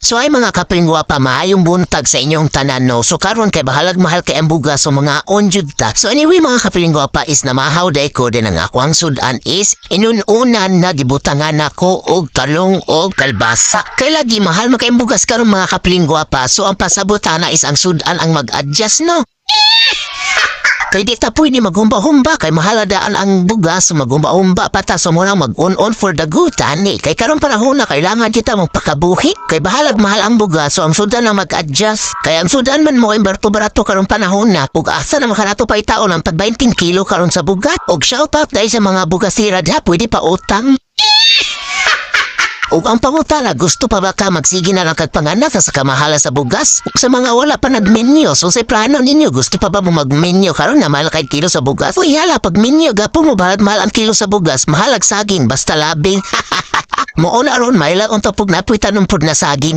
So ay, mga kapingwapa, maayong buntag sa inyong tanan, no. So karon kay bahalag mahal kay ang bugas, so mangaon jud ta. So anyway, mga kapingwapa, is namahaw day ko din. Ang akoang sudan is inununan na gibutangan nako og talong og kalbasa. Kay lagi mahal man kay ang bugas karon, mga kapingwapa. So ang pasabot ana is ang sudan ang mag-adjust, no. Kay di ta pwede maghumba-humba kay mahaladaan ang bugas, maghumba-humba pa ta, so muna mag-on-on for the good tani. Kay karon panahon na kailangan kita magpakabuhi. Kay bahalag mahal ang bugas, so ang sudan ang mag-adjust. Kay ang sudan man mo ay barato-barato karon panahon na. Ug asa na makanato pa itaon ang pag 20 kilo karon sa bugat. Og shout out dahil sa mga bugasira diha, pwede pa utang. Ug ang pangutana, gusto pa ba ka magsige na lang kag panganak sa kamahala sa bugas? Ug sa mga wala pa nagminyo, so sa plano ninyo, gusto pa ba mo magminyo karon na mahal kay kilo sa bugas? Uy, hala, pag minyo, gapo mo bahalag mahal ang kilo sa bugas, mahal ang saging, basta labing. Mo na ron, may lang unta pug napoy tanom pud na saging.